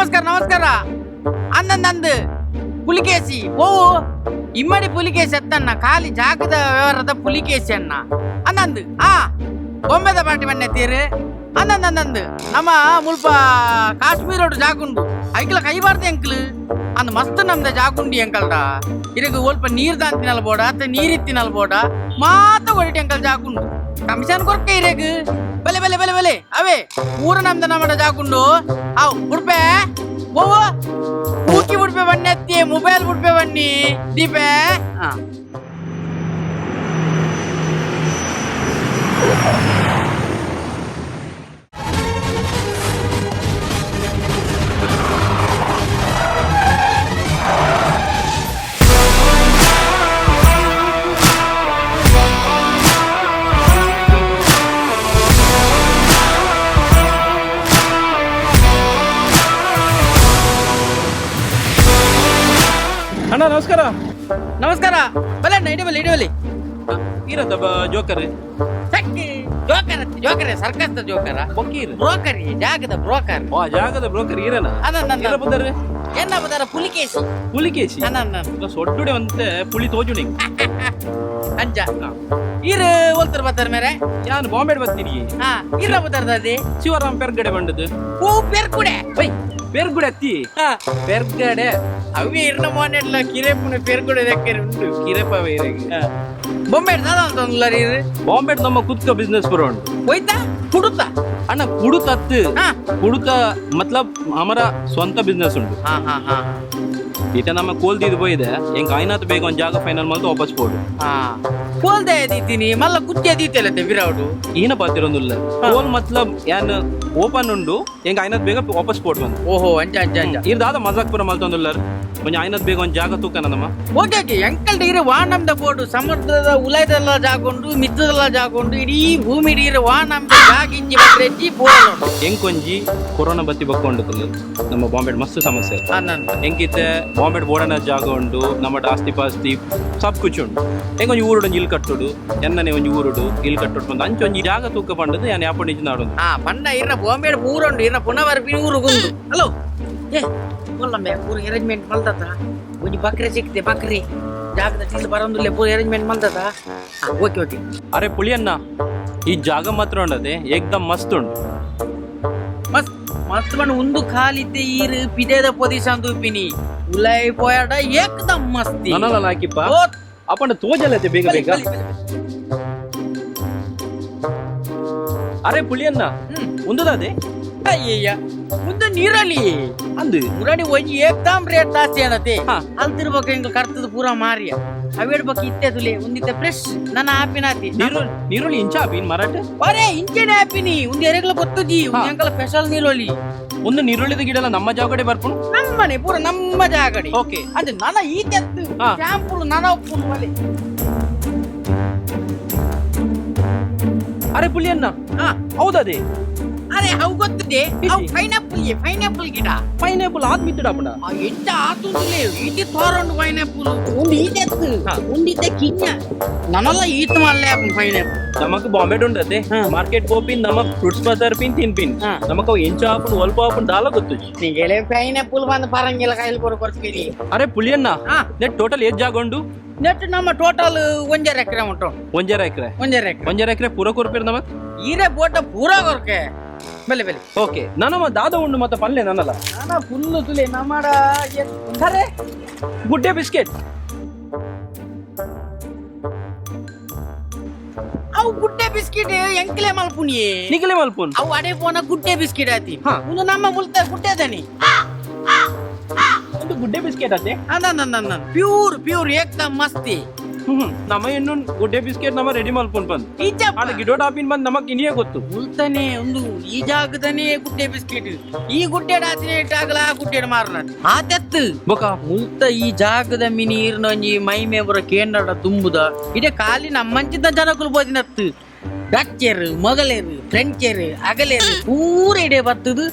ನಮಸ್ಕಾರ ನಮಸ್ಕಾರ. ಅಂದಂದಂದು ಪುಲಿಕೇಶಿ ಓವು ಇಮ್ಮಡಿ ಪುಲಿಕೇಶಿ ಎತ್ತಣ್ಣ, ಖಾಲಿ ಜಾಗದ ವ್ಯವಹಾರದ ಪುಲಿಕೇಶಿ ಅಣ್ಣ. ಅಂದಂದು ಆ ಬೊಂಬೆದ ಪಾರ್ಟಿ ಮಣ್ಣೆ ತೀರು. ಅಂದಂದಂದಂದು ನಮ್ಮ ಮುಲ್ಪ ಕಾಶ್ಮೀರೋಡು ಜಾಗುಂಡು ಐಕ್ಲ ಕೈಬಾರ್ದು ಎಂಕ್ಲು ಅಂದ್ ಮಸ್ತ್ ನಮ್ದ ಜಾಗುಂಡಿ ಎಂಕಲ್ಡ. ಇರಗ ಒಲ್ಪ ನೀರ್ ದಾಂತಿನಲ್ ಬೋಡ ಅತ್ತ ನೀರಿತ್ತಿನಲ್ ಬೋಡ ಮಾತ ಒಡಿಟ್ ಎಂಕಲ್ ಜಾಗುಂಡು. ಕಮಿಷನ್ ಕೊರ್ಕೆ ಇರೇಗ್. ಬಲೆ ಬಲೆ ಬಲೆ ಬಲೆ ಅವೇ ಊರ ನಮ್ದ ನಮ್ಮಡ ಜಾಗುಂಡು. ಅವ್ ಉಡ್ಪೆ ಓವ ಊಕಿ ಉಡ್ಪೆ ಬನ್ನಿ ಅತ್ತಿ ಮೊಬೈಲ್ ಉಡ್ಪೆ ಬನ್ನಿ ದೀಪೆ. ಹಾ ಅಣ್ಣ ನಮಸ್ಕಾರ. ನಮಸ್ಕಾರ. ಬಲೆ ಅಣ್ಣ, ಇಡಿ ಬಲೆ ಇಡಿ ಬಲೆ. ಇರತ್ತ ಜೋಕರ್? ಸಕ್ಕಿ ಜೋಕರ್ ಜೋಕರ್ ಸರ್ಕಸ್ ಜೋಕರ. ಬೊಕ್ಕೀರ್? ಬ್ರೋಕರ್, ಜಾಗದ ಬ್ರೋಕರ್. ವಾ, ಜಾಗದ ಬ್ರೋಕರ್ ಈರನ? ಅದ. ಇರ ಬುದರ್. ಎನ್ನ ಬದಾರ ಪುಲಿಕೇಶಿ. ಪುಲಿಕೇಶಿ. ಅನ್ನ. ಸೊಡ್ಡುಡೆ ಒಂತೆ ಪುಳಿ ತೋಜುಣಿ. ಅಂಜ ಇರು ಓಲ್ತರ್ ಬತ್ತಾರ ಮೇರೆ. ಯಾನ್ ಬಾಂಬೆ ಬರ್ತೀನಿ. ಹಾ, ಇರ ಬತ್ತಾರ್ದದಿ. ಶಿವರಾಮ್ ಪೆರ್ಗಡೆ ಬಂಡದು. ಓ ಪೆರ್ಕುಡೆ. ಬೈ, ಪೆರ್ಗುಡೆ ಅತ್ತಿ. ಹಾ. ಪೆರ್ಗಡೆ. ಅವೇ ಇರ್ನ ಮೋನೆಡ್ಲ ಕಿರೇಪುನ ಪೆರ್ಕುಡೆ ದಕ್ಕರೆ ಉಂಟು. ಕಿರೇಪ ಇರೆಗ್. ಬೊಂಬೆ ದಾದ ಅಂತ ಇರು. ಬಾಂಬೆ ನಮ್ಮ ಕುತ್ಕ ಬಿಸ್ನೆಸ್ ಬರೋಣ. ಹೋಯ್ತಾ ಕುಡುತ್ತಾ? ಅಣ್ಣ, ಕುಡುತತ್ತು. ಹಾ. ಕುಡುತ ಮತ್ಲಬ್ ಹಮರ ಸ್ವಂತ ಬಿಸ್ನೆಸ್ ಉಂಟು. ಹಾ ಹಾ ಹಾ. ಈತ ನಮ್ಮ ಕೋಲ್ದಿದ್ ಪೋಯಿದೆ ಎಂಕ್ ಐನಾತ್ ಬೇಗ ಒಂದ್ ಜಾಗ ಫೈನಲ್ ಮಲ್ತು ವಾಪಸ್ ಪೋಡು. ಹಾ, ಕೋಲ್ದೆ ದೀತೀನಿ ಮಲ್ಲ ಕುಚ್ಚೆ ದೀತೆಲತ್ತೆ ಬಿರಾವುಡು. ಈನ ಪಾತಿರೊಂದುಲ್ಲ ಕೋಲ್ ಮತ್ಲಬ್ ಯಾನ್ ಓಪನ್ ಉಂಡು, ಎಂಕ್ ಐನಾತ್ ಬೇಗ ವಾಪಸ್ ಪೋಡು ಬಂದು. ಓಹೋ, ಅಂಚ ಅಂಚ ಅಂಚ. ಇರ್ ದಾದ ಮಜಾಕ್ ಪೂರ ಮಲ್ತೊಂದುಲ್ಲರ್, ಒಂಜಿ ಐನಾತ್ ಬೇಗ ಒಂದ್ ಜಾಗ ತೂಕನ ನಮ್ಮ. ಓಕೆ ಓಕೆ, ಎಂಕಲ್ ಇರು ವಾನಂದ ಬೋರ್ಡು ಸಮುದ್ರದ ಉಲಯದೆಲ್ಲ ಜಾಗೊಂಡು ಮಿತ್ತದೆಲ್ಲ ಜಾಗೊಂಡು ಇಡೀ ಭೂಮಿ ಇಡೀ ವಾನಂದ ಜಾಗ ಇಂಚಿ ಬಂದ್ರೆ ಬೋರ್ಡ್. ಎಂಕೊಂಜಿ ಕೊರೋನಾ ಬತ್ತಿ ಬಕ್ಕೊಂಡು ನಮ್ಮ ಬಾಂಬೆ ಮಸ್ತ್ ಸಮಸ್ಯೆ. ಅನ್ನಂತ. ಎಂಕಿತ್ತೆ ಬಾಂಬೆ ಬೋಡನ ಜಾಗ ಉಂಡು, ನಮ್ಮ ಆಸ್ತಿ ಪಾಸ್ತಿ ಸಬ್ ಕುಚ್ ಉಂಡು. ಎಂಕೊಂಜಿ ಊರುಡು ಒಂಜಿ ಇಲ್ ಕಟ್ಟುಡು, ಎನ್ನನೆ ಒಂಜಿ ಊರುಡು ಇಲ್ ಕಟ್ಟುಡು ಬಂದು ಅಂಚ ಒಂಜಿ ಜಾಗ ತೂಕ ಪಂಡದು ಯಾನ್ ಯಾಪೊಂಡಿಂಚಿ ನಾಡೊಂದು. ಹಾ, ಪಂಡ ಇರ್ನ ಬಾಂಬೆ ಊರುಂಡು, ಇರ್ನ ಪುನಃ ಬರ್ಪಿನ ಊರು ಗುಂಡು. ಹಲೋ, ಏ ಕೊಲ್ಲಂಬೆ ಪೂರ ಅರೇಂಜ್ಮೆಂಟ್ ಮಲ್ದತ? ಒಂಜಿ ಬಕ್ರೆ ಸಿಕ್ತೆ, ಬಕ್ರಿ ಜಾಗದ ಚೀಲ ಬರೋದಿಲ್ಲ, ಪೂರ ಅರೇಂಜ್ಮೆಂಟ್ ಮಲ್ದತ? Okay okay. ಅರೆ ಪುಳಿಯನ್ನ, ಈ ಜಾಗ ಮಾತ್ರ ಉಂಡದೆ ಏಕ್ದಮ್ ಮಸ್ತ್ ಉಂಡು. ಮಸ್ತ್ ಮಸ್ತ್ ಬಣ್ಣ ಒಂದು ಖಾಲಿತ್ತೆ ಈರು ಪಿದೇದ ಪೊದಿಶನ್ ತೂಪಿನಿ ಉಲೈ ಪೋಯಾಡ ಏಕದಮ್ ಮಸ್ತಿ. ನನಲ ಹಾಕಿಪ್ಪ. ಓ, ಅಪ್ಪಂಡ ತೋಜಲತೆ ಬೇಗ. ಬಲಿ, ಬೇಗ. ಬಲಿ, ಬಲಿ, ಬಲಿ. ಅರೆ ಪುಳಿಯನ್ನ, ಉಂದದಾದೆ? ಅಯ್ಯಯ್ಯ, ಮುಂದೆ ನೀರಲ್ಲಿ. ಅಂದು. ಮುರಾಣಿ ಒಂಜಿ ಏಕ್ದಮ್ ರೇಟ್ ಜಾಸ್ತಿ ಏನತೆ. ಹಾ. ಅಲ್ತಿರ್ಬೇಕು ಹಿಂಗ ಕರ್ತದ ಪೂರ ಮಾರಿಯ ಅವೇಡ್ ಬಕ್ ಇತ್ತೆ ತುಲೆ ಒಂದಿತ್ತೆ ಫ್ರೆಶ್ ನನ್ನ ಆಪಿನಾತಿ. ನೀರುಳ್ಳಿ ಇಂಚ ಆಪಿನ್ ಮರಾಠ. ಅರೆ, ಇಂಚೆನೆ ಆಪಿನಿ ಒಂದು ಎರೆಗ್ಲ ಗೊತ್ತುಜಿ. ಹಾ. ಒಂದು ಅಂಕಲ ಸ್ಪೆಷಲ್ ನೀರೋಲಿ. ಒಂದು ನೀರುಳ್ಳಿದ ಗಿಡ ಎಲ್ಲ ನಮ್ಮ ಜಾಗಡೆ ಬರ್ಪುಣು? ನಮ್ಮನೆ ಪೂರ ನಮ್ಮ ಜಾಗಡಿ. ಓಕೆ. ಅದು ನನ್ನ ಈ ತೆತ್ತು. ಹಾ. ಶಾಂಪುಲು ನನ್ನ ಉಪ್ಪುನು ಒಲೆ. ಅರೆ ಪುಳಿಯನ್ನ, ಹಾ. ಹೌದದೇ? ಅರೆ, ಅವು ಗೊತ್ತಿದೆ ಅವು. ಇಜ್ಜಿ. ಪೈನಾಪಲ್, ಪೈನಾಪಲ್ ಗಿಡ. ಪೈನಾಪಲ್ ಆದ್ ಮಿತ್ತಡಾಪುಂಡ. ಆ ಎಂಚ ಆತುಂದುಲೇ ಈಟಿ ತೋರಂಡು ಪೈನಾಪಲ್ ಒಂದು ಈಟೆತ್ತು. ಹಾ. ಒಂದಿತ್ತೆ ಕಿಂಜ ನನಲ್ಲ ಈತ ಮಲ್ಲೆ ಪೈನಾಪಲ್. ನಮಕ್ ಬಾಂಬೆ ಉಂಡತೆ. ಹಾ. ಮಾರ್ಕೆಟ್ ಪೋಪಿನ್, ನಮಕ್ ಫ್ರೂಟ್ಸ್ ಬಜಾರ್ ಪಿನ್ ತಿನ್ಪಿನ್. ಹಾ. ನಮಕ್ ಅವು ಎಂಚ ಆಪುಂಡು, ಒಲ್ಪ ಆಪುಂಡು ದಾಲ ಗೊತ್ತುಜಿ. ನಿಂಗೆಲೆ ಪೈನಾಪಲ್ ಬಂದು ಪರಂಗಿಲ್ಲ ಕೈಲಿ ಕೊರ ಕೊರ್ಪಿರಿ. ಅರೆ ಪುಳಿಯನ್ನ, ಹಾ. ನೆಟ್ ಟೋಟಲ್ ಏತ್ ಜಾಗ ಉಂಡು? ನೆಟ್ ನಮ್ಮ ಟೋಟಲ್ 1.5 ಎಕರೆ ಉಂಟು. 1.5 ಎಕರೆ? 1.5 ಎಕರೆ. 1.5 ಎಕರೆ ಪೂರ ಕೊರ್ಪಿರ್ ನಮಕ್? ಈರೆ ಬೋಟ ಪೂರಾ ಕೊರ್ಕೆ, ಬೆಲೆ ಬೆಲೆ. ಓಕೆ, ನನಮ ದಾದ ಉಂಡು ಮತ್ತೆ ಪಲ್ಲೆ ನನ್ನಲ್ಲ. ನಾನ ಫುಲ್ಲು ತುಲೆ ನಮ್ಮಡ. ಅರೆ, ಗುಡ್ಡೆ ಬಿಸ್ಕೆಟ್. ಅವು ಗುಡ್ಡೆ ಬಿಸ್ಕೆಟ್ ಎಂಕ್ಲೆ ಮಲ್ಪುನಿ. ನಿಗಲೆ ಮಲ್ಪುನ್? ಅವು ಅಡೆ ಪೋನ ಗುಡ್ಡೆ ಬಿಸ್ಕೆಟ್ ಆತಿ. ಹಾ. ಒಂದು ನಮ್ಮ ಮುಲ್ತ ಗುಡ್ಡೆ ದನಿ. ಒಂದು ಗುಡ್ಡೆ ಬಿಸ್ಕೆಟ್ ಅತ್ತೆ. ಅನ್ನ ಪ್ಯೂರ್ ಪ್ಯೂರ್ ಏಕ್ದಮ್ ಮಸ್ತಿ. ಹ್ಮ್, ನಮ್ಮ ಇನ್ನು ಗುಡ್ಡೆ ಬಿಸ್ಕೆಟ್ ನಮ್ಮ ರೆಡಿ ಮಲ್ಪುನ್ ಬಂದ್. ಈಚ. ಆಡ ಗಿಡೋಟ್ ಆಪಿನ್ ಬಂದ್ ನಮಕ್ ಇನಿಯೇ ಗೊತ್ತು. ಮುಲ್ತನೆ ಒಂದು ಈ ಜಾಗದನೇ ಗುಡ್ಡೆ ಬಿಸ್ಕೆಟ್, ಈ ಗುಡ್ಡೆ ಆತಿನ ಇಟ್ಟಾಗಲ ಆ ಗುಡ್ಡೆ ಮಾರನ ಆತೆತ್ತು. ಬೊಕ? ಮುಲ್ತ ಈ ಜಾಗದ ಮಿನಿ ಇರ್ನೊಂಜಿ ಮೈ ಮೇಬರ ಕೇಂದ್ರ ತುಂಬುದ ಇದೇ ಖಾಲಿ ನಮ್ಮಂಚಿದ್ದ ಜನಕುಲು ಬೋದಿನತ್ತು. ಡಚ್ಚೆರ್, ಮೊಗಲೇರು, ಫ್ರೆಂಚೆರ್, ಅಗಲೇರು ಪೂರ ಇಡೆ ಬತ್ತದು.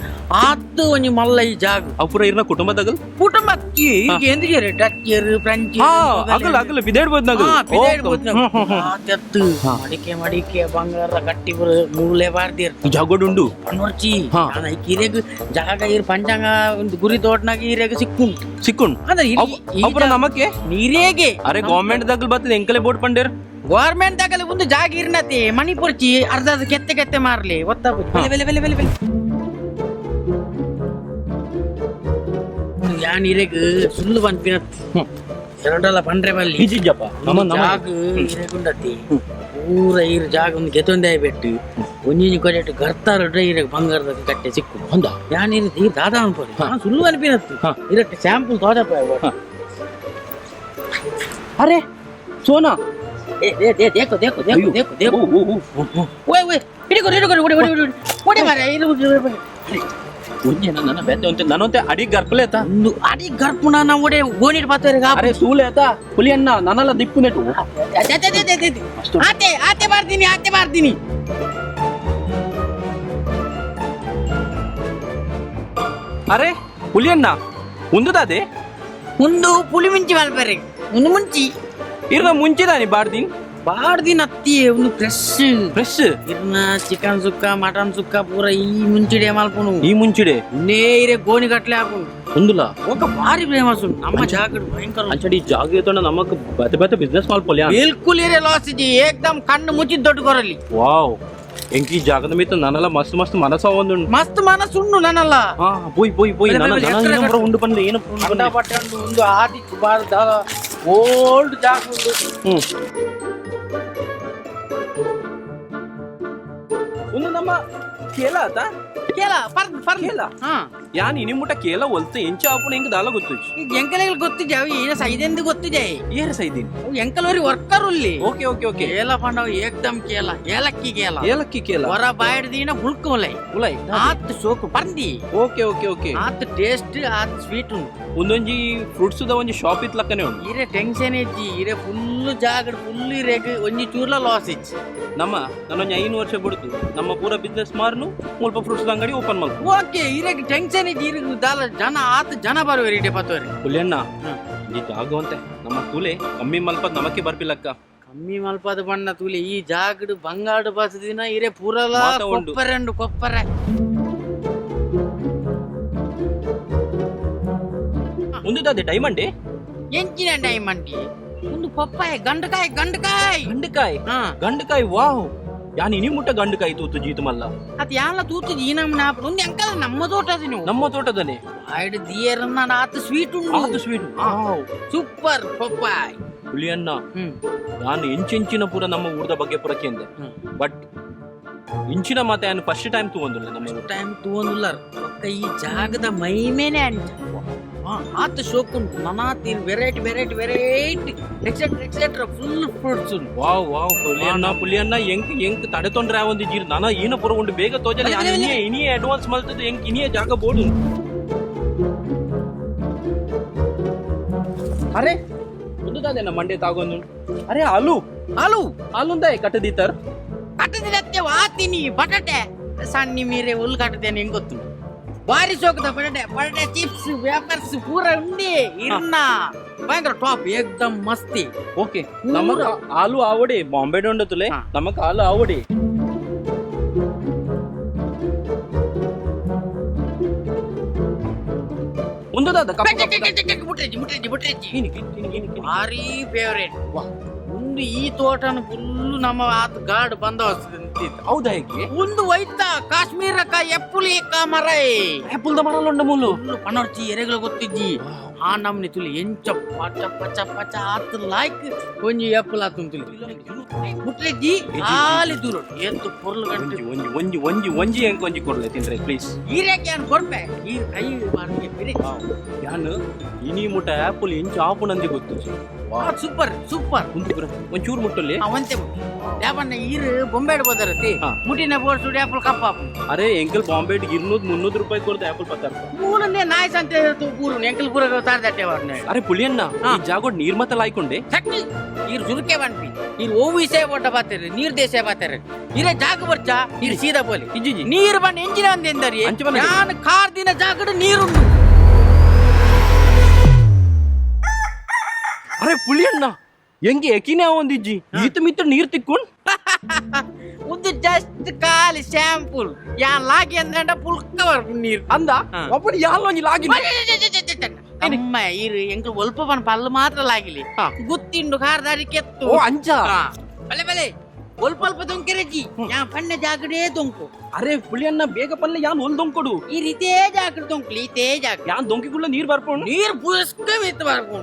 ಆತ್ ಒಂಜಿ ಮಲ್ಲ ಈ ಜಾಗ. ಅವು ಪೂರ ಇರ್ನ ಕುಟುಂಬದಗಲ್? ಕುಟುಂಬ ಎಂದಿಜೆರ್, ಡಚ್ಚೆರ್, ಫ್ರೆಂಚ್. ಹಾ, ಅಗಲ್ ಅಗಲ್ ಬಿದೇಡ್ ಬೋದ್ನಗಲ್. ತೆತ್ತು ಮಡಿಕೆ ಮಡಿಕೆ ಬಂಗಾರ ಗಟ್ಟಿ ಪೂರ ಮೂಲೆ ಬಾರ್ದಿರ್. ಜಾಗೋಡುಂಡು. ಪನ್ನೊರ್ಚಿ ಕಿರೆಗ್ ಜಾಗ ಇರ್ ಪಂಚಾಂಗ ಒಂದು ಗುರಿ ತೋಟನಾಗ ಈರೆಗ್ ಸಿಕ್ಕುಂಟು. ಸಿಕ್ಕುಂಡು. ಅಂದ್ರೆ ಅವು ನಮಕ್ಕೆ ನೀರೇಗೆ. ಅರೆ, ಗೌರ್ಮೆಂಟ್ ದಗಲ್ ಬರ್ತದೆ, ಎಂಕಲೆ ಬೋಟ್ ಪಂಡೇರ್. ಗೌರ್ಮೆಂಟ್ ದಾಗಲಿ ಒಂದು ಜಾಗ ಇರ್ನತಿ ಮಣಿ ಪೊರ್ಚಿ, ಅರ್ಧ ಅರ್ಧ ಕೆತ್ತೆ ಕೆತ್ತೆ ಮಾರ್ಲಿ ಒತ್ತ ಬೆಲೆ ಬೆಲೆ ಬೆಲೆ ಬೆಲೆ ಬೆಲೆ. ಯಾನ್ ಇರೆಗ್ ಸುಳ್ಳು ಪನ್ಪಿನ ಎರಡಲ್ಲ ಪಂಡ್ರೆ ಬಲ್ಲಿ. ಇಜ್ಜಿಜ್ಜಪ್ಪ, ನಮ್ಮ ನಮ್ಮ ಜಾಗ ಇರೆಗುಂಡತಿ ಪೂರ ಇರ್ ಜಾಗ ಒಂದು ಗೆತೊಂದೇ ಬೆಟ್ಟು ಒಂಜಿಂಜಿ ಕೊಡೆಟ್ ಗರ್ತಾರ ಇರೆಗ್ ಬಂಗಾರದ ಕಟ್ಟೆ ಸಿಕ್ಕು. ಹೊಂದ. ಯಾನ್ ಇರ್ ಈ ದಾದಾ ಅನ್ಪೋದು, ನಾನ್ ಸುಳ್ಳು ಅನ್ಪಿನತ್ತು. ಇರಟ್ಟು ಸ್ಯಾಂಪಲ್ ತೋಜಪ್ಪ. ಅರೆ ಸೋನಾ. ಏ ಏ ಏ, ದೇಖೋ ದೇಖೋ ದೇಖೋ ದೇಖೋ ದೇಖೋ. ಓಯ್ ಓಯ್, ಹಿಡಿಕೊ ಹಿಡಿಕೊ, ಓಡಿ ಓಡಿ ಓಡಿ ಓಡಿ ಮಾರ್ರೆ, ಇದು ಒಂಜಿ ನನ್ನ ಬೇತೆ ಒಂತೆ ನನ್ನೊಂತೆ ಅಡಿ ಗರ್ಪಲೇತ. ಒಂದು ಅಡಿ ಗರ್ಪುಣ ನಾವು ಒಡೆ ಗೋಣಿಡ್ ಪಾತ್ರೆ. ಅರೆ ಸೂಲೇತ ಹುಲಿ ಅಣ್ಣ, ನನ್ನಲ್ಲ ದಿಪ್ಪು ನೆಟ್ಟು. ಆತೆ ಆತೆ ಬರ್ತೀನಿ, ಆತೆ ಬರ್ತೀನಿ. ಅರೆ ಹುಲಿ ಅಣ್ಣ, ಉಂದುದಾದೆ? ಒಂದು ಪುಳಿ ಮುಂಚಿ ಮಲ್ಪರೆ, ಒಂದು ಮುಂಚಿ. ಇರ್ನ ಮುಂಚಿದಾನಿ ಬಾರ್ದಿನ್. ಬಾಡ್ದಿನ ಅತ್ತಿ ಒಂದು ಫ್ರೆಶ್. ಫ್ರೆಶ್. ಇರ್ನ ಚಿಕನ್ ಸುಕ್ಕ, ಮಟನ್ ಸುಕ್ಕ ಪೂರ ಈ ಮುಂಚಿಡೆ ಮಲ್ಪುನು. ಈ ಮುಂಚಿಡೆ. ನೇರೆ ಗೋಣಿ ಕಟ್ಲೆ ಹಾಕುನು. ಉಂದುಲ. ఒక ಭಾರಿ ಫೇಮಸ್ ಉಂಟು ನಮ್ಮ ಜಾಗಡ್ ಭಯಂಕರ ಉಂಟು. ಅಂಚಡಿ ಜಾಗ ಇತ್ತಂಡ ನಮಕ್ ಬತೆ ಬತೆ ಬಿಸ್ನೆಸ್ ಮಲ್ಪೊಲಿ. ಬಿಲ್ಕುಲ್ ಇರೆ ಲಾಸ್ ಇಜ್ಜಿ, ಏಕ್ದಮ್ ಕಣ್ಣು ಮುಚ್ಚಿ ದೊಡ್ಡ ಕೊರಲಿ. ವಾವ್, ಎಂಕಿ ಜಾಗದ ಮಿತ್ತ ನನ್ನಲ್ಲ ಮಸ್ತ್ ಮಸ್ತ್ ಮನಸ ಒಂದುಂಡು. ಮಸ್ತ್ ಮನಸ್ಸು ಉಂಡು ನನ್ನಲ್ಲ. ಹಾ, ಪೋಯ್ ಪೋಯ್ ಪೋಯ್. ಬಲೆ, ನನ್ನ ಬಲೆ, ನನ್ನ ಎತ್ತರ ಏನೋ ಪೂರ ಉಂಡು ಪಂಡ ಏನೋ ಪೂರ ಉಂಡು ಪಂಡ. ಪಟ್ಟೆ ಉಂಡು, ಒಂದು ಆದಿ ಬಾರ್ದ ಓಲ್ಡ್ ಜಾಗ ಉಂಡು. ಒಂದು ನಮ್ಮ ಕೇಲ ಆತ. ಕೇಲ ಪರ್ ಪರ್. ಕೇಲ? ಹಾ. ಯಾನ್ ಇನಿ ಮುಟ ಕೇಲ ಒಲ್ತ ಎಂಚ ಆಪುಣ ಎಂಕ್ ದಾಲ ಗೊತ್ತುಜಿ. ಈಗ ಎಂಕಲೆಗ್ ಗೊತ್ತಿಜೆ, ಅವು ಏನ ಸೈದೆಂದು ಗೊತ್ತಿಜೆ. ಏರ್ ಸೈದಿನ್? ಅವು ಎಂಕಲೋರಿ ವರ್ಕರ್ ಉಲ್ಲಿ. Okay okay okay. ಕೇಲ ಪಂಡವು ಏಕ್ದಮ್ ಕೇಲ, ಏಲಕ್ಕಿ ಕೇಲ. ಏಲಕ್ಕಿ ಕೇಲ. ಹೊರ ಬಾಯ್ಡ್ ದೀನ ಬುಳ್ಕ ಉಲೈ. ಉಲೈ. ಆತ್ ಸೋಕು ಪಂದಿ. Okay okay okay. ಆತ್ ಟೇಸ್ಟ್, ಆತ್ ಸ್ವೀಟ್ ಉಂಟು. ಒಂದೊಂಜಿ ಫ್ರೂಟ್ಸ್ the ಒಂಜಿ ಶಾಪ್ ಇತ್ಲಕ್ಕನೆ ಉಂಡು. ಇರೆ ಟೆನ್ಷನ್ ಇಜ್ಜಿ, ಇರೆ ಫುಲ್ ಜಾಗಡ್ ಫುಲ್ ಇರೆಗ್ ಒಂಜಿ ಚೂರ್ಲ ಲಾಸ್ ಇಜ್ಜಿ. ನಮ್ಮ ನನ್ನೊಂಜಿ 5 ವರ್ಷ ಬಿಡ್ತು ನಮ್ಮ ಪೂರ ಬಿಸ್ನೆಸ್ ಮಾರ್ನು ಮುಲ್ಪ ಫ್ರೂಟ್ಸ್ ಅಂಗಡಿ ಓಪನ್ ಮಲ್ಪ. ಓಕೆ, ಇರೆಗ್ ಟೆನ್ಷನ್ ಇಜ್ಜಿ, ಇರೆಗ್ ದಾಲ ಜನ ಆತ್ ಜನ ಬರುವೆರ್ ಇಡೆ ಪತ್ತೋರಿ. ಹುಲಿಯಣ್ಣ, ಈ ಜಾಗ ಅಂತೆ ನಮ್ಮ ತೂಲೆ ಕಮ್ಮಿ ಮಲ್ಪದ್ ನಮಕ್ಕೆ ಬರ್ಪಿಲ್ಲಕ್ಕ. ಕಮ್ಮಿ ಮಲ್ಪದ ಬಣ್ಣ ತೂಲೆ, ಈ ಜಾಗಡ್ ಬಂಗಾಡು ಬಸದಿನ ಇರೆ ಪೂರಲ. ಮಾತ ಉಂಡು. ಕೊಪ್ಪರೆ ಉಂಡು, ಕೊಪ್ಪರೆ. ಉಂದುದಾದೆ ಡೈಮಂಡ್? ಎಂಚಿನ ಡೈಮಂಡ್? ಒಂದು ಪಪ್ಪಾಯ, ಗಂಡಕಾಯಿ ಗಂಡಕಾಯಿ. ಗಂಡಕಾಯಿ. ಹಾ. ಗಂಡಕಾಯಿ, ವಾವ್, ಯಾನ್ ಇನಿ ಮುಟ್ಟ ಗಂಡಕಾಯಿ ತೂತು ಜೀತು ಮಲ್ಲ. ಅದು ಯಾಲ ತೂತು ಈ ನಮ್ಮ ನಾಪಡು ಒಂದು ಅಂಕಲ್ ನಮ್ಮ ತೋಟದ ನೀವು. ನಮ್ಮ ತೋಟದನೆ. ಆಯ್ಡು ದಿಯರನ್ನ ಆತ ಸ್ವೀಟ್ ಉಂಡು. ಆತು ಸ್ವೀಟ್. Super papaya. ಹುಲಿಯಣ್ಣ, ನಾನು ಎಂಚೆಂಚಿನ ಪೂರ ನಮ್ಮ ಊರದ ಬಗ್ಗೆ ಪೂರ ಕೇಂದೆ. ಬಟ್ ಇಂಚಿನ ಮಾತ ಯಾನು ಫಸ್ಟ್ ಟೈಮ್ ತೂವೊಂದುಲ್ಲ ನಮ್ಮ ಊರು. ಟೈಮ್ ತೂವೊಂದುಲ್ಲಾರ ಒಕ್ಕ ಈ ಜಾಗದ ಮೈಮೇನೆ ಅಂಚ ಆತ ಶೋಕ್ ಉಂಟು. ನನಾತ್ variety variety variety etcetera etcetera full fruits ಉಂಟು. ವಾವ್ ವಾವ್, ಪುಲಿಯಣ್ಣ ಪುಲಿಯಣ್ಣ, ಎಂಕ್ ಎಂಕ್ ತಡೆ ತೊಂದ್ರೆ ಒಂದು ಜೀರ್ ನಾನ ಏನ ಪೂರ ಉಂಡು ಬೇಗ ತೋಜಲ. ಬಲೆ, ಬಲೆ, ಬಲೆ. ಇನಿಯೇ ಇನಿಯೇ ಅಡ್ವಾನ್ಸ್ ಮಲ್ತದ್ದು ಎಂಕ್ ಇನಿಯೇ ಜಾಗ ಬೋಡು. ಅರೆ ಉಂದುದಾದೇನ ಮಂಡೆ ತಾಗೊಂದು? ಅರೆ ಆಲೂ. ಆಲೂ. ಆಲುಂದಾಯ್ ಕಟ್ಟದೀತರ್? ಕಟ್ಟದಿರತ್ತೆ ವಾತಿನಿ ಬಟಾಟೆ ಸಣ್ಣ ಮೀರೆ ಹುಲ್ಲು ಕಟ್ಟದೇನೆ ಹೆಂಗ್ ಗೊತ್ತು, ಭಾರಿ ಸೋಕದ ಬಟಾಟೆ, ಬಟಾಟೆ ಚಿಪ್ಸ್, ವೇಪರ್ಸ್ ಪೂರ ಉಂಡಿ ಇರ್ನ ಭಯಂಕರ ಟಾಪ್ ಏಕ್ದಮ್ ಮಸ್ತಿ. ಓಕೆ, ನಮಕ್ ಆಲೂ ಆವಡಿ ಬಾಂಬೆ ಉಂಡತುಲೆ. ನಮಕ್ ಆಲೂ ಆವಡಿ. ಉಂದುದಾದ ಕಪ್ಪು ಕಪ್ಪು ಕಪ್ಪು. ಮುಟ್ರೆಜ್ಜಿ ಮುಟ್ರೆಜ್ಜಿ ಮುಟ್ರೆಜ್ಜಿ. ಕಿನಿ, ಕಿನಿ, ಕಿನಿ, ಕಿನಿ. ಭಾರಿ ಫೇವರೇಟ್ ಒಂದು ಈ ತೋಟನ ಫುಲ್ ನಮ್ಮ ಆತ ಗಾರ್ಡ್ ಬಂದೋಬಸ್ತ್ ನಿಂತಿತ್ತು. ಹೌದಾ, ಹೇಗೆ? ಒಂದು ವೈತ ಕಾಶ್ಮೀರಕ ಎಪ್ಪುಲಿ ಮರೈ. ಆಪಲ್ the ಮರಲ್ ಉಂಡ ಮೂಲು. ಫುಲ್ ಪನರ್ಚಿ ಎರೆಗಳು ಗೊತ್ತಿಜ್ಜಿ ಆ ನಮ್ನಿ ತುಲಿ ಎಂಚ ಪಚ ಪಚ ಪಚ ಆತ್ ಲಾಯ್ಕ್ ಒಂಜಿ ಎಪ್ಪಲ್ ಆತು ತುಲಿ ಮುಟ್ಲೆಜ್ಜಿ ಆಲಿ ದೂರ ಏತ್ತು ಪೊರ್ಲು ಗಂಟೆ. ಒಂಜಿ ಒಂಜಿ ಒಂಜಿ ಒಂಜಿ ಒಂಜಿ ಎಂಕ್ ಒಂಜಿ ಕೊಡ್ಲೆ ತಿಂದ್ರೆ ಪ್ಲೀಸ್. ಈರೇಕೆ ಯಾನ್ ಕೊರ್ಪೆ ಈ ಕೈ ಬಾರ್ಗೆ ಬಿರಿ. ಯಾನ್ ಇನಿ ಮುಟ್ಟ ಆಪಲ್ ಎಂಚ ಆಪುನಂದಿ ಗೊತ್ತು. Super super. ಒಂದು ಪುರ ಒಂಚೂರು ಮುಟ್ಟಲ್ಲಿ. ಒಂತೆ ಯಾಪನ್ನ ಈರು ಬೊಂಬೆಡ್ ಬೋದರತಿ. ಮುಟಿನ ಬೋರ್ಸು ಆಪಲ್ ಕಪ್ಪ. ಅರೆ ಎಂಕಲ್ ಬಾಂಬೆ 200 300 ರೂಪಾಯಿ ಕೊಡ್ದು ಆಪಲ್ ಪತ್ತಾರ. ಮೂರನೇ ನಾಯಿ ಸಂತೆ ಪೂರು ಎಂಕಲ್ ಪೂರ ಮುತಾರ್ದಟ್ಟೆ ವರ್ಣ. ಅರೆ ಪುಳಿಯಣ್ಣ, ಈ ಜಾಗೋಡ್ ನೀರ್ ಮತ್ತ ಲಾಯ್ಕೊಂಡೆ. ಶಕ್ತಿ ನೀರು ಜುರುಕೆ ಬನ್ಪಿ. ನೀರು ಓ ವಿಷಯ ಪೋಟ ಬಾತಾರೆ, ನೀರ್ ದೇಶ ಬಾತಾರೆ. ಇರೇ ಜಾಗ ಬರ್ಚ ನೀರು ಸೀದಾ ಪೋಲಿ. ಇಜ್ಜಿ. ನೀರು ಬಣ್ಣ ಎಂಜಿನ ಒಂದೆಂದರಿ. ಅಂಚ ಬಣ್ಣ. ನಾನು ಕಾರ್ ದಿನ ಜಾಗಡು ನೀರುಂಡು. ಅರೆ ಪುಳಿಯಣ್ಣ, ಹೆಂಗೆ ಎಕಿನೇ ಒಂದಿಜ್ಜಿ, ಈತ ಮಿತ್ರ ನೀರ್ ತಿಕ್ಕೊಂಡ್. ಉದ್ದು ಜಸ್ಟ್ ಖಾಲಿ ಶಾಂಪೂಲ್. ಯಾನ್ ಲಾಗಿ ಅಂದ್ರಂಡ ಪುಲ್ಕ ಬರ್ಪು ನೀರು. ಅಂದ. ಒಬ್ಬರು ಯಾಲ್ ಒಂಜಿ ಲಾಗಿ. ಅಮ್ಮ, ಇರು ಎಂಕ್ಲು ಒಲ್ಪ ಪನ್ ಪಲ್ಲು ಮಾತ್ರ ಲಾಗಿಲಿ. ಗುತ್ತಿಂಡು ಕಾರ್ದಾರಿ ಕೆತ್ತು. ಓ, ಅಂಚ. ಬಲೆ ಬಲೆ, ಒಲ್ಪ ಅಲ್ಪ ದೊಂಕೆರೆಜಿ. ಯಾ ಪಣ್ಣ ಜಾಗಡೇ ದೊಂಕು. ಅರೆ ಪುಳಿಯಣ್ಣ, ಬೇಗ ಪಲ್ಲೆ, ಯಾನ್ ಒಲ್ ದೊಂಕೊಡು. ಈ ರೀತೇ ಜಾಗಡ ದೊಂಕ್ಲಿ, ಈತೇ ಜಾಗ. ಯಾನ್ ದೊಂಕಿಗುಳ್ಳ ನೀರ್ ಬರ್ಪೋಣ. ನೀರು ಪುಸ್ಕ ಮಿತ್ತು ಬರ್ಪು.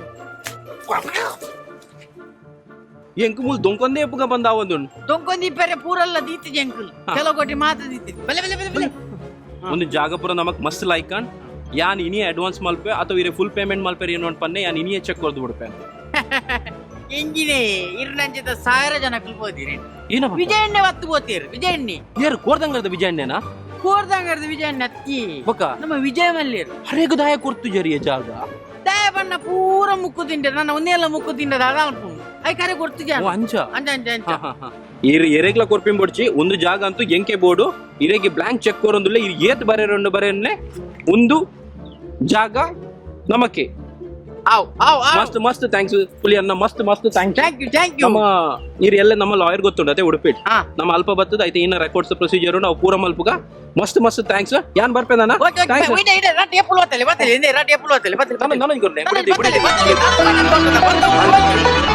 ಎಂಕ್ ಮೂಲ್ ದೊಂಕೊಂದೇ ಎಪ್ಪುಗ ಬಂದ ಒಂದು. ದೊಂಕೊಂದಿ ಪೆರೆ ಪೂರಲ್ಲ ದೀತಿ ಜಂಕುಲ್. ಕೆಲವು ಕೋಟಿ ಮಾತ್ರ ದೀತಿ. ಬಲೆ ಬಲೆ ಬಲೆ ಬಲೆ. ಒಂದು ಜಾಗ ಪೂರ ನಮಕ್ ಮಸ್ತ್ ಲೈಕನ್. ಯಾನ್ ಇನಿಯೇ ಅಡ್ವಾನ್ಸ್ ಮಲ್ಪೆ ಅಥವಾ ಇರೆ ಫುಲ್ ಪೇಮೆಂಟ್ ಮಲ್ಪೆರ್ ಏನು ಪನ್ನೆ, ಯಾನ್ ಇನಿಯೇ ಚೆಕ್ ಕೊರ್ದು ಬಿಡ್ಪೆ. ಎಂಜಿನೇ ಇರ್ನಂಚಿತ ಸಾವಿರ ಜನ ಹೋದಿರಿ. ಏನ? ವಿಜಯಣ್ಣೆ ಒತ್ತು ಹೋತೀರಿ ವಿಜಯಣ್ಣೆ. ಯಾರು, ಕೋರ್ದಂಗರದ ವಿಜಯಣ್ಣೇನಾ? ಕೋರ್ದಂಗರದ ವಿಜಯಣ್ಣ ಅತ್ತಿ. ಬೊಕ? ನಮ್ಮ ವಿಜಯ ಮಲ್ಯರು. ಅರೆಗ ದಾಯ ಕೊರ್ತು ಜರಿಯ ಜಾಗ? ದಾಯ ಬಣ್ಣ ಪೂರ ಮುಕ್ಕು ತಿಂಡ, ನನ್ನ ಒಂದೇಲ್ಲ ಮುಕ್ಕು ತಿಂಡದ ಅಲ್ಪು I ಕರೆ ಕೊಡ್ತು ಜನ. ಓ, ಅಂಚ. ಅಂಚ ಅಂಚ ಅಂಚ. ಇರ್ ಎರೆಗ್ಲ ಕೊರ್ಪಿಂ ಬೊಡ್ಚಿ. ಒಂದು ಜಾಗ ಅಂತೂ ಎಂಕೆ ಬೋರ್ಡು. ಇರೆಗೆ ಬ್ಲಾಂಕ್ ಚೆಕ್ ಕೊರೊಂದುಲ್ಲ. ಇರ್ ಏತ್ ಬರೆರೊಂಡು ಬರೆಯನ್ನೆ. ಒಂದು ಜಾಗ ನಮಕ್ಕೆ. ಆವ್ ಆವ್ ಆವ್. ಮಸ್ತ್ ಮಸ್ತ್ thanks ಪುಲಿ ಅನ್ನ, ಮಸ್ತ್ ಮಸ್ತ್ thanks. Thank you, thank you. ನಮ್ಮ ನೀರು ಎಲ್ಲ ನಮ್ಮ ಲಾಯರ್ ಗೊತ್ತುಂಟು ಅದೇ ಉಡುಪಿ. ನಮ್ಮ ಅಲ್ಪ ಬರ್ತದ ಐತೆ ಇನ್ನ ರೆಕಾರ್ಡ್ಸ್ ಪ್ರೊಸೀಜರ್ ನಾವು ಪೂರ ಮಲ್ಪುಗ. ಮಸ್ತ್ ಮಸ್ತ್ thanks. ಯಾನ್ ಬರ್ಪೆ ನಾನ. Okay okay. ಇಡ ಇಡ, ರಾಟಿ ಎಪ್ಪುಲು ಬತ್ತಲೆ ಬತ್ತಲೆ, ಇಂದೆ ರಾಟಿ ಎಪ್ಪುಲು ಬತ್ತಲೆ ಬತ್ತಲೆ. ನಾನು ಬತ್ತಲೆ ಬತ್ತಲೆ ಬತ್ತಲೆ.